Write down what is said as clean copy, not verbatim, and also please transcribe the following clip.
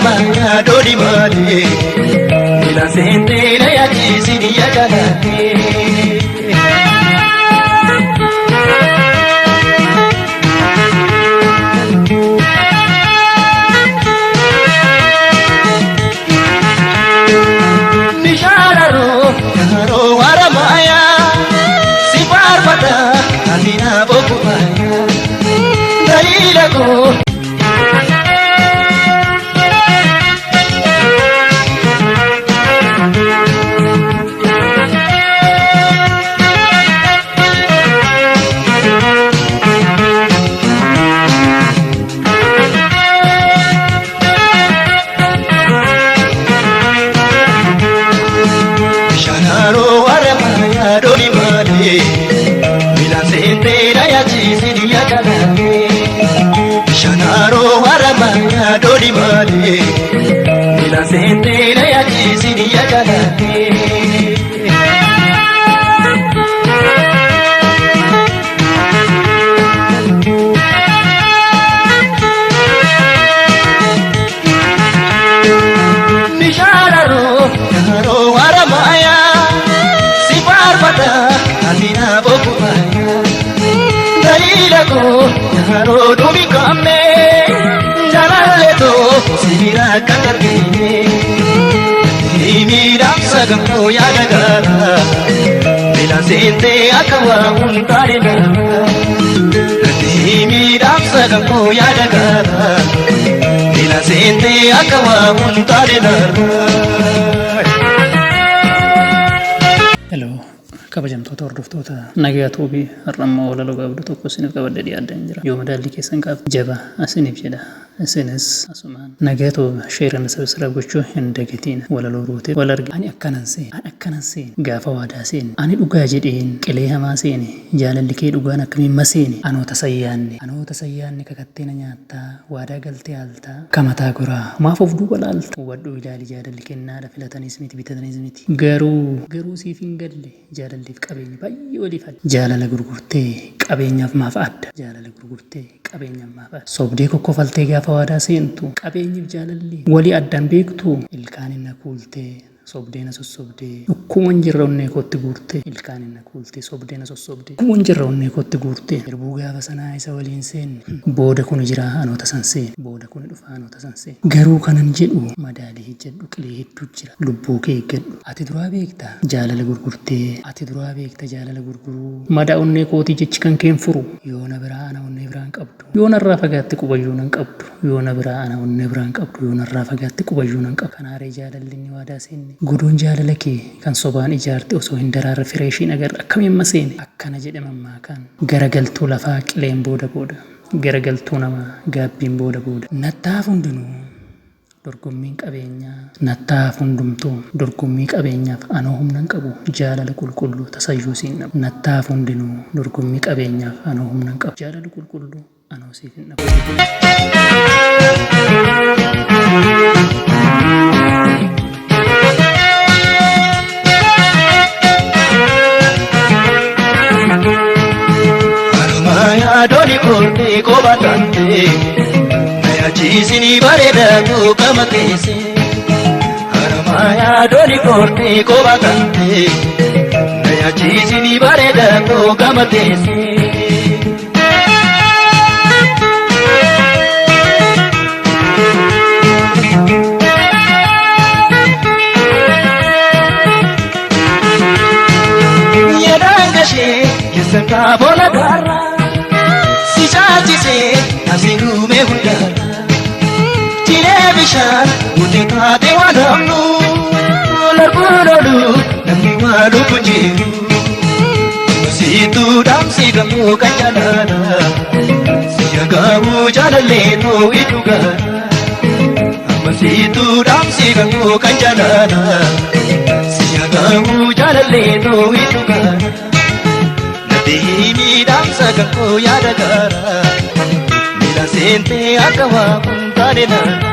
Haramayaa dooni malee miila seentee na yaachisini yaa jaalladhee. Bishaanaroo yaaroo haramayaa si faarfata ani na bokkufaya daliila koo. Bishaanaroo haramayaa dooni malee miila seentee na yaachisini yaa jaalladhee. Bishaanaroo haramayaa dooni malee miila seentee na yaachisini yaa jaalladhee. Bishaanaroo yaaroo haramayaa si faarfata ani na bokkufaya daliila koo yaaroo dubi qabne jaalallee si bira kan argine miidhamsa gamoo yaada gaara miila seentee akka waa hundaane gaara miidhamsa gamoo yaada gaara miila seentee akka waa hundaane gaara. Hello, kabajamtoota hordoftoota Nagaa Tube har'a immoo walaloo gabaabduu tokko isiniif qabadhee dhiyaadheen jira. Yoo madaallii keessan kaaf jaba isiniif jedha. Isinis asumaan Nagaa Tube share and subscribe gochuu hin dagatiin. Walaloo ruutee wal arge. Ani akkanan seene, ani akkanan seene, gaafa waadaa seene, ani dhugaa jedheen qilee hamaa seene, jaalalli kee dhugaan akkamiin maseene, anoo tasa hin yaanne, anoo tasa hin yaanne kakattee na nyaattaa, waadaa galtee haaltaa, ka mataa goraa maaf of duuba laalta? Hubadhuu ilaali jaalalli kennaadha filataniis miti bitataniis miti. Garuu garuu siif hin galle jaalalliif qabeenyi baay'ee waliif adda. Jaalala gurgurtee qabeenyaaf maaf adda? Jaalala gurgurtee qabeenyaaf maaf adda? Sobdee kokkofaltee gaafa waadaa seentu qabeenyiif jaalalli walii adda hin beektuu? Ilkaaniin na kuultee sobdee na sossobdee dhukkuma hin jirre onnee kootti guurtee ilkaaniin na kuultee sobdee na sossobdee dhukkuma hin jirre onnee kootti guurtee irbuu gaafa sanaa isa waliin seenne booda kuni jira anoo tasan seene booda kuni dhufa anoo tasan seene garuu kanan jedhu madaalii hijjadhu qilee hedduu jira lubbuu kee eeggadhu ati duraa beekta jaalala gurgurtee ati duraa beekta jaalala gurguruu madaa onnee kootii jechi kan keen furu yoo na biraa ana onnee biraan qabdu Yoo narraa fagaatte qubayyuu nan qabdu Yoo na biraa ana onnee biraan qabdu Yoo narraa fagaatte qubayyuu nan qabdu Kanaaree jaalalli inni waadaa seenne Godoon jaalala kee kan sobaan ijaarte Osoo hin daraarre fireeshiin agarre Akkamiin maseene Akkana jedhe mammaakaan Garagaltuu lafaa qileen booda booda Garagaltuu namaa gaabbiin booda booda Nattaaf hundinuu Dorgommiin qabeenyaa nattaa hafu hundumtuu Dorgommii qabeenyaaf anoo humna hin qabu Jaalala qulqulluu tasayyuu siin dhabu Nattaa hafu hundinuu Dorgommii qabeenyaaf anoo humna hin qabu Jaalala qulqulluu anoo siif hin dhabu. Haramayaa dooni kootee qobatante. Nayachiisini bareeda gama keesse. Haramayaa dooni koortee qoba kante. Nayachiisini bareeda gama keesse. Yaadaan gashee keessa kaabola gaara. Si caalchisee nafsi dhume hundaara. Jiree bishaan guute taate waan hamnu. Larbuun oolu namni waa lubbu jiru. Siituu dhaamsi gamoo kan jaalala. Siya gamoo jaalallee too'i dhugaara. Amma siituu dhaamsi gamoo kan jaalala. Siya gamoo jaalallee too'i dhugaara. Natti himi dhaamsa kan koo yaada gaara. Miila seentee akka waa kun taane naana.